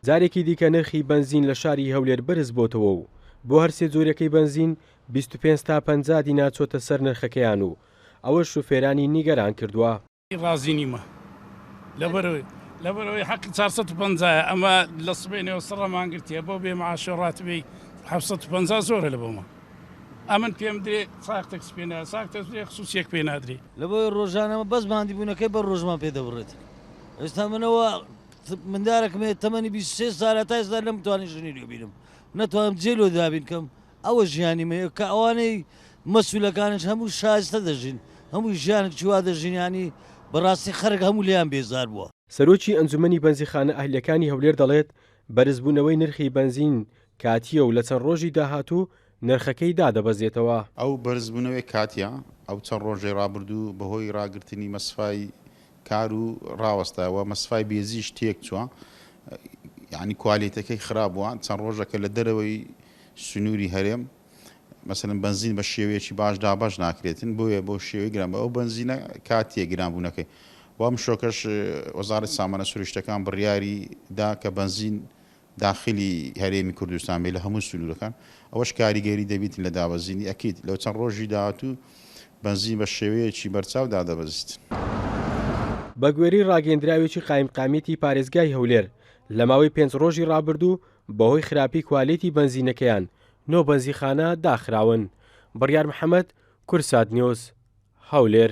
جارێکی دیکە نرخی بەنزین لە شاری هەولێر بەرزبۆتەوە و بۆ هەرسێ جۆرەکەی بەنزین 25 تا 50 دینار چۆتە سەر نرخەکەیان و ئەوەش شوفێرانی نیگەران کردووە. ڕازی نیمە لەبەرەوەی لەبەرەوەی حەقی 450 ئەمە لە سبەینەوە سڕەمان گرتیە بۆ بێ معاشە ڕاتبی 750 زۆرە لە بۆمە ئەمن پێم درێ ساق تەکس پێ نا ساق تەکس درێ خسوسیەک پێ نادرێ. لەبەر ڕۆژانەمە بەس ماندیبوونەکەی بەر ڕۆژمان پێ دەبڕێت ئێستا منەوە مندارەکم هەیە تەمەنی 23 سالە تا ئێستا نەمتوانی ژنی لێ بینم نەتوانم جێ لۆ دابین کەم ئەوە ژیانی مەیە کە ئەوانەی مەسولەکانش هەموو شایستە دەژین هەموو ژیانێک چوا دەژین ینی بەڕاستی خەرک هەموو لێیان بێزار بووە. سەرۆکی ئەنجومەنی بەنزیخانە ئەهلییەکانی هەولێر دەڵێت، بەرزبوونەوەی نرخی بەنزین کاتییە و لە چەند ڕۆژی داهاتوو نرخەکەی دادەبەزێتەوە. ئەو بەرزبوونەوەی کاتییە، ئەو چەند ڕۆژەی ڕابردوو بەهۆی ڕاگرتنی مەسفای کار و ڕاوەستا و مەسفای بێزیش تێکچووە، یانی کوالێتەکەی خراپ بووە، چەند ڕۆژەکە لە دەرەوەی سنووری هەرێم مەسەلەن بەنزین بە شێوەیەکی باش دابەش ناکرێتن، بۆیە بۆ شێوەی گران بە ئەو بەنزینە کاتیە گرانبوونەکەی و ئەم شۆکەش وەزارەتی سامانە سروشتەکان بڕیاری دا کە بەنزین داخلی هەرێمی کوردستان بێت لە هەموو سنوورەکان، ئەوەش کاریگەری دەبیت لە دابەزینی، ئەکید لەو چەند ڕۆژی داهاتوو بەنزین بە شێوەیەکی بەرچاو دادەبەزیت. بەگوێرەی ڕاگەیەندراوێکی قایمقامیەتی پارێزگای هەولێر، لە ماوەی پێنج ڕۆژی ڕابردوو بەهۆی خراپی کوالێتی بەنزینەکەیان نۆ بەنزیخانە داخراون. بڕیار محەمەد، کوردسات نیوز، هەولێر.